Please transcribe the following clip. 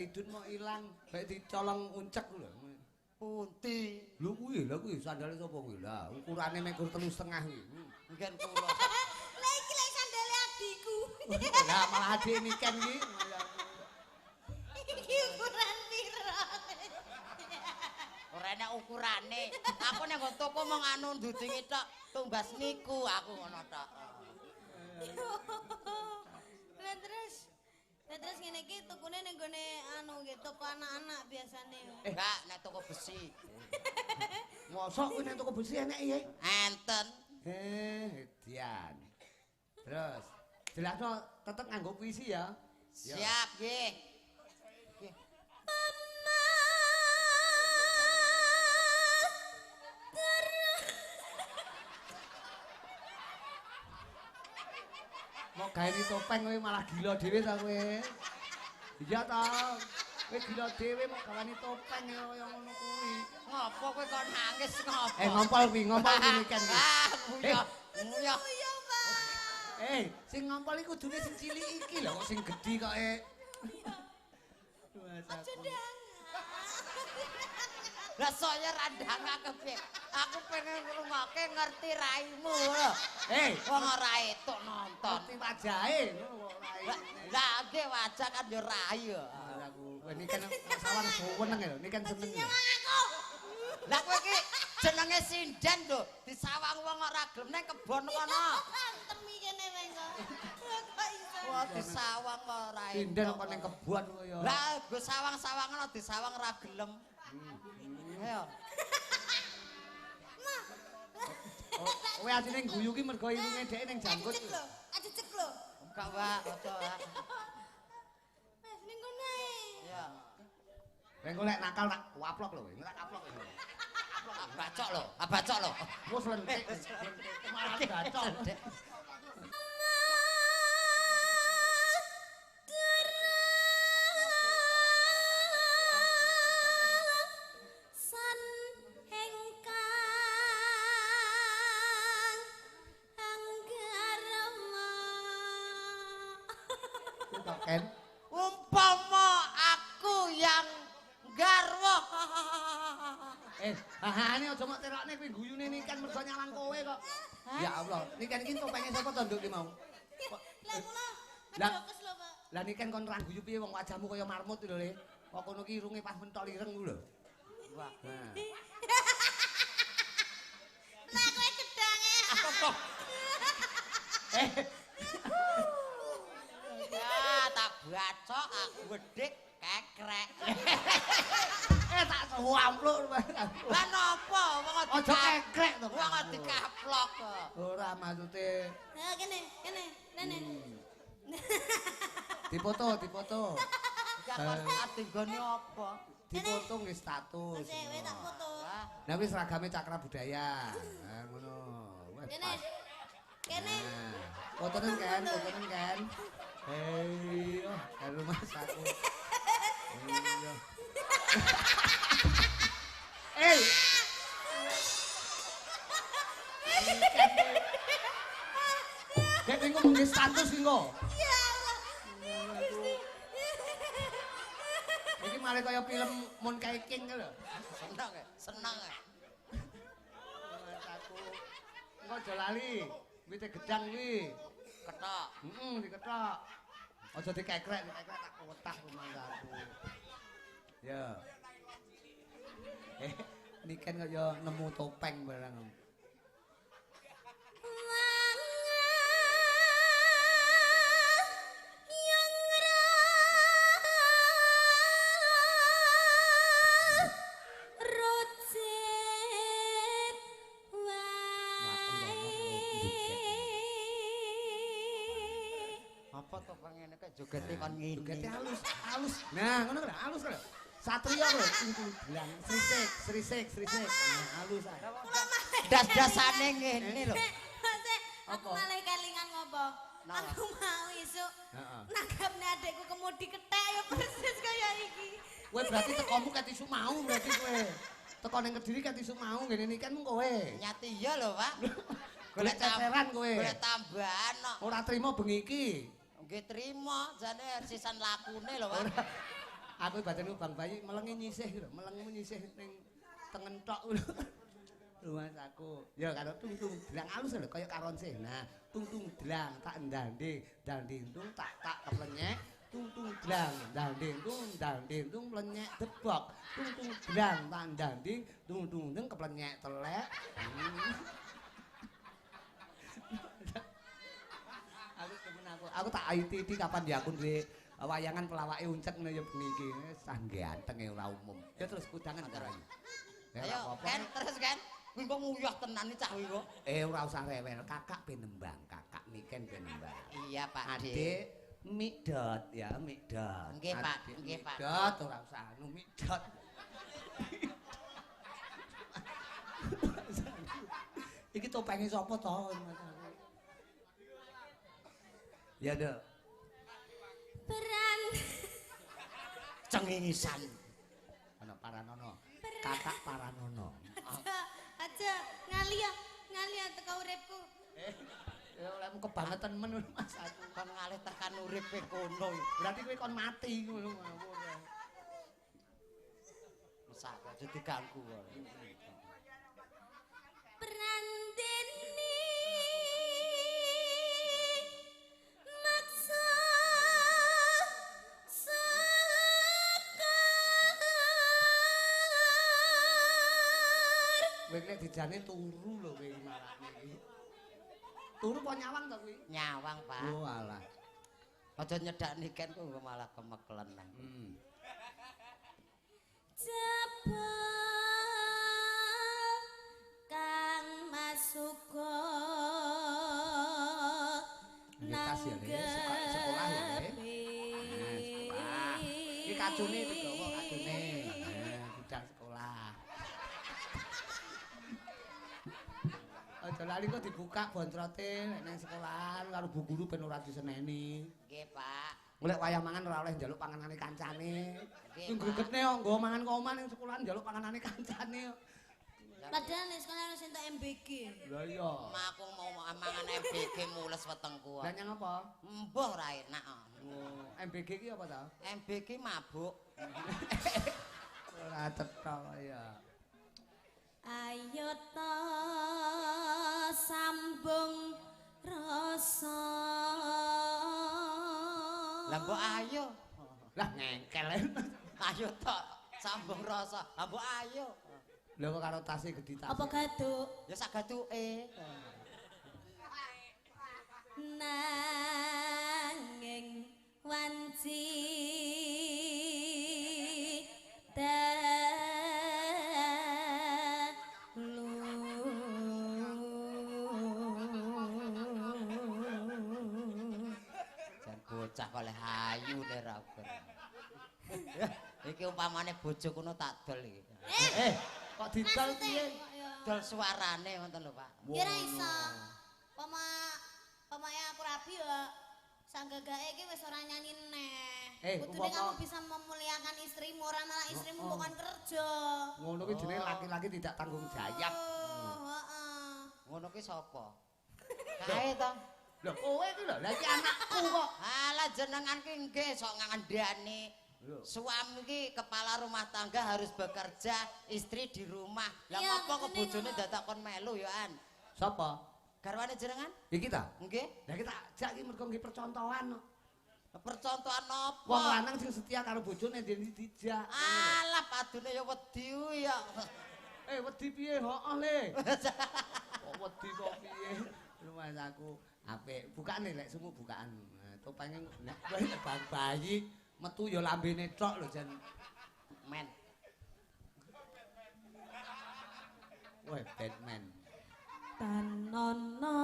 Idun mau ilang, baik dicolong uncek lho. Pundi? Lho kuwi, lha kuwi sandale sapa kuwi? Lah ukurane mek 3,5 kuwi. Ngen kula. Lah iki lek sandale adikku. Lah malah adik niken iki. Iki ukuran piro? Ora enek ukurane. Aku nek nggo toko mung anu ndudingi tok, tumbas niku aku ngono tok. Lah terus ngene iki tukune ning gone anu nggih toko anak-anak biasane. Enggak, nek toko besi. Mosok kuwi nek toko besi enek ya? Enten. Edian. Terus jelasno tetep nganggo puisi ya. Siap nggih. Mau gawe topeng kowe malah gila dhewe ta kowe. Iya ta. Kowe gila dhewe mau gawani topeng kaya ngono kuwi. Ngopo kowe kok nangis ngopo? Ngompol kuwi, ngompol kuwi niken kuwi. Ah, nguyah. Nguyah. Sing ngompol iku kudune sing cilik iki lho, kok sing gedhi kok e. Aja ndang. Lah saya randang kepiye? Aku pengen ngrungokke ngerti raimu lho. Wong ora etuk nonton. Ngerti wajahe ngono kok rai. Lah nggih wajah kan yo rai yo. Aku kowe niki kan sawang seneng lho, niki kan seneng. Lah kowe iki jenenge sinden lho, disawang wong ora gelem nang kebon kono. Temi kene wae kok. Kok iso. Wah disawang kok ora. Sinden kok nang kebon kok ya. Lah go sawang-sawangan disawang ora gelem. Ayo. Kowe asline guyu ki mergo irunge dhek ning janggut. Ajecek lho. Enggak, Pak, aja, Pak. Wes ning kono ae. Iya. Kowe lek nakal tak waplok lho, kowe tak kaplok kowe. Bacok lho, bacok lho. Wes lentik. Malah bacok. Umpama aku yang garwa. Hahane aja mok terokne kuwi guyune niken mergo nyawang kowe kok. Ya Allah, niken iki topenge sapa to nduk ki mau? Lah kula ngedokus lho, Pak. Lah niken kon ra guyu piye wong wajahmu kaya marmut lho, Le. Kok kono ki irunge pas mentol ireng ku lho. Wah. Lah kowe gedange. Ya tak bacok aku wedhik kekrek. Tak suampluk. Lah napa wong aja kekrek to. Wong dikaplok kok. Ora maksude. Ha kene, kene, rene. Dipoto, dipoto. Iki ati nggone apa? Dipoto nggih status. Wis tak foto. Lah wis seragame Cakra Budaya. Lah ngono. Wes. Kene. Kene. Fotonen kan, fotonen kan. Iya, karo Mas aku. Iya. Kayak engko mung status engko. Ya Allah. Gusti. Iki malah kaya film Monkey King lho. Seneng ya, seneng ya. Mas aku. Engko aja lali, wite gedang kuwi. Ketok. Heeh, diketok. Aja dikekrek, dikekrek tak wetah rumangsaku. Ya. Niken kaya nemu topeng barang. Apa to pengene kok jogete kon ngene. Jogete halus, halus. Nah, ngono lho, halus lho. Satria lho, bilang srisik, srisik, srisik. Nah, halus ae. Das-dasane ngene lho. Aku malah kelingan ngopo? Aku mau isuk. Nanggapne adekku kemudi kethek ya persis kaya iki. Kowe berarti tekomu ket isuk mau berarti kowe. Teko ning Kediri ket isuk mau ngene iki kan mung kowe. Nyati iya lho, Pak. Golek ceceran kowe. Golek tambahan kok. Ora trimo bengi iki. Nggih trimo, jane sisan lakune lho, Pak. Aku badan Bang Bayi melengi nyisih lho, melengmu nyisih ning tengen tok lho. Mas aku. Ya karo tung tung dlang alus lho kaya karonse. Nah, tung tung dlang tak ndande, ndande tung tak tak keplenyek, tung tung dlang ndande tung ndande tung plenyek debok, tung tung dlang tak ndande tung tung tung keplenyek telek. Aku demen aku. Aku tak ITT kapan ya aku duwe wayangan pelawake uncek ngono ya bengi iki. Sah ganteng ora umum. Ya terus kudangan karo. Ayo, Ken terus Ken. Kuwi kok nguyah tenan iki cah kuwi kok. Ora usah rewel, kakak ben nembang, kakak Niken ben nembang. Iya, Pak. Adik Mikdot ya, Mikdot. Nggih, Pak. Nggih, Pak. Mikdot ora usah anu Mikdot. Iki topenge sapa to? Ya, Nduk. Peran cengingisan. Ana Paranono. Kakak Paranono. Aja ngaliya, ngaliya teko uripku. Ya olehmu kebangetan men Mas aku. Kon ngalih tekan uripe kono. Berarti kowe kon mati ngono ngawur. Mesake aja diganggu kok. Prandene maksa sekar. Kowe nek dijane turu lho kowe marane iki. Turu apa nyawang to kuwi? Nyawang, Pak. Oh alah. Aja nyedak Niken kok malah kemeklen. Jebul kang masuka nang ya, Le. Sekolah ya, Le. Nah, sekolah. Iki kacune digawa kacune. Nah, budal sekolah. Aja lali kok dibuka bontrote nek nang sekolahan karo bu guru ben ora diseneni. Nggih, Pak. Golek wayah mangan ora oleh njaluk panganane kancane. Kuwi gregetne kok nggo mangan kok omah ning sekolahan njaluk panganane kancane. Padahal ning sekolah harus entuk MBG. Lah iya. Aku mau mangan MBG mules wetengku. Lah nyang apa? Embuh ora enak. Oh, MBG ki apa ta? MBG mabuk. Ora cetha ya. Ayo ta sambung rasa. Lah mbok ayo. Lah ngengkel. Ayo ta sambung rasa. Lah mbok ayo. Lha kok karo tase gedhi tas. Apa gaduk? Ya sak gaduke. Nanging wanci bocah oleh ayu nek ra ber. Iki umpamane bojo kono tak dol iki. Kok didol piye? Dol suarane ngoten lho, Pak. Ya ora iso. Pamane aku rabi ya sanggagake iki wis ora nyanyi neh. Kudune kamu bisa memuliakan istrimu, ora malah istrimu bukan kerja. Ngono kuwi jenenge laki-laki tidak tanggung jawab. Heeh. Ngono ki sapa? Kae to. Lho kowe iki lho, lha iki anakku kok. Alah jenengan ki nggih sok ngandani. Suami ki kepala rumah tangga harus bekerja, istri di rumah. Lah ngopo kok bojone dadak kon melu ya an? Sapa? Garwane jenengan? Iki ta? Nggih. Lah iki tak ajak iki mergo nggih percontohan kok. Percontohan apa? Wong lanang sing setia karo bojone ndene dijak. Alah padune ya wedi ya. Wedi piye? Heeh le. Kok wedi kok piye? Lumayan aku. Apik, bukane lek sumu bukaan. Topenge nek bayi metu ya lambene tok lho jan men. Weh, Batman. Tanono